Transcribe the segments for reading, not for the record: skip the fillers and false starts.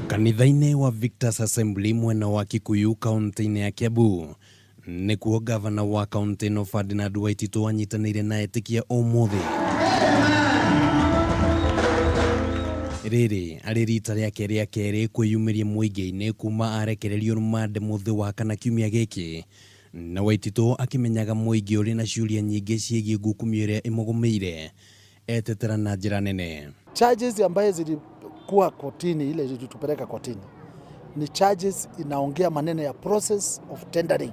Kanitha-inĩ wa Victors Assembly mwena wa Kikuyu kaunti-inĩ ya Kiambu nĩkuo gavana wa kaunti ĩno Ferdinand Waititu anyitanĩire na etĩkia ũmũthĩ. Rĩrĩ arĩ rita rĩake rĩa kerĩ kwĩyumĩria mũingĩ-inĩ kuma arekererio rũmande mũthĩ wa kana kiumia gĩkĩ, na Waititu akĩmenyaga mũingĩ ũrĩ na ciũria nyingĩ ciĩgiĩ ngukumio ĩrĩa ĩmũgũmĩire etetera na njĩra nene. Charges ambaye zilikuwa kotini, ile ilitupeleka kotini ni charges inaongea maneno ya process of tendering,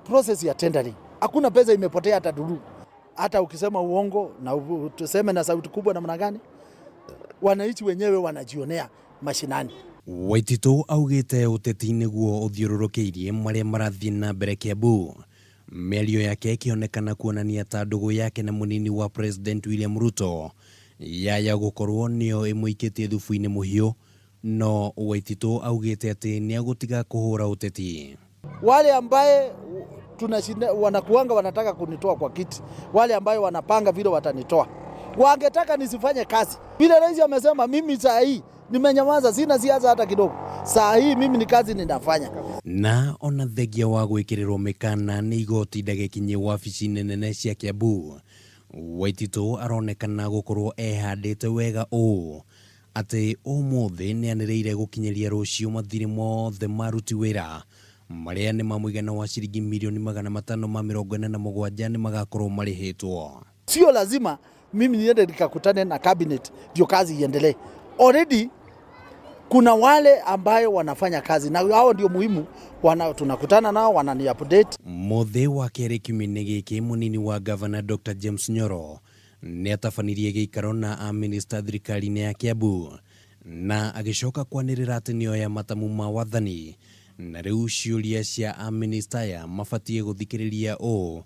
process ya tendering. Hakuna pesa imepotea hata duru. Hata ukisema uongo na tuseme na sauti kubwa namna gani, wananchi wenyewe wanajionea mashinani. Waititu augĩte ũteti nĩguo ũthiũrũrũkĩirie marĩa marathiĩ na mbere Kiambu. Mĩario yake ĩkĩonekana kuonania ta ndũgũ yake na mũnini wa President William Ruto yaya gũkorwo nĩyo ĩmũikĩtie thubu-inĩ mũhiũ, no Waititu augĩte atĩ nĩagũtiga kũhũra ũteti. Wale ambaye tunashinda wanakuanga wanataka kunitoa kwa kiti, wale ambayo wanapanga vile watanitoa, wangetaka nisifanye kazi. Vile rais amesema, mimi saa hii nimenyamaza, sina siasa hata kidogo. Saa hii mimi ni kazi ninafanya. Na ona thengia wa gwĩkĩrĩrwo mĩkana nĩ igoti ndagĩkinye wabici-inĩ nene cia Kiambu, Waititu aronekana gũkorwo ehandĩte wega ũũ atĩ ũmũthĩ nĩanĩrĩire gũkinyĩria rũciũ mathirĩ mothe ma aruti wĩra marĩa nĩ ma mũigana wa ciringi mirioni 547 nĩ magakorwo marĩhĩtwo. Sio lazima mimi niende nikakutane na cabinet ndio kazi iendelee. Already kuna wale ambayo wanafanya kazi na hao ndio muhimu, tunakutana nao wanani update. Mũthĩ wa kerĩ kiumia-inĩ gĩkĩ mũnini wa gavana Dr James Nyoro nĩ atabanirie gĩikaro na amĩnĩsta thirikari-inĩ ya Kiambu na agĩcoka kwanĩrĩra atĩ nĩoya matamu ma wathani na rĩu ciũria cia amĩnĩsta aya mabatiĩ gũthikĩrĩria ũũ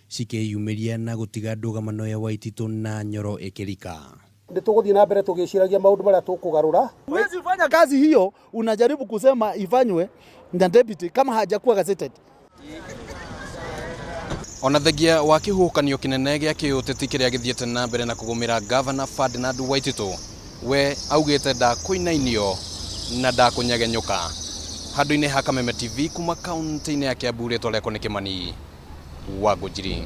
cikĩyumĩria na gũtiga ndũgamano ya Waititu na Nyoro ĩkĩrika. Nĩ tũgũthiĩ na mbere tũgĩciragia maũndũ marĩa tũkũgarũra. Huwezi fanya kazi hiyo, unajaribu kusema ifanywe na deputy kama hajakuwa gazetted. Ona thengia wa kĩhuhũkanio kĩnene gĩa kĩũteti kĩrĩa gĩthiĩte na mbere na kũgũmĩra Gavana Ferdinand Waititu, we augĩte ndakũinainio na ndakũnyegenyũka. Handũ-inĩ ha Kameme TV kuma kaunti-inĩ ya Kiambu, rĩtwa rĩakwa nĩ Kĩmani wa Ngũnjiri.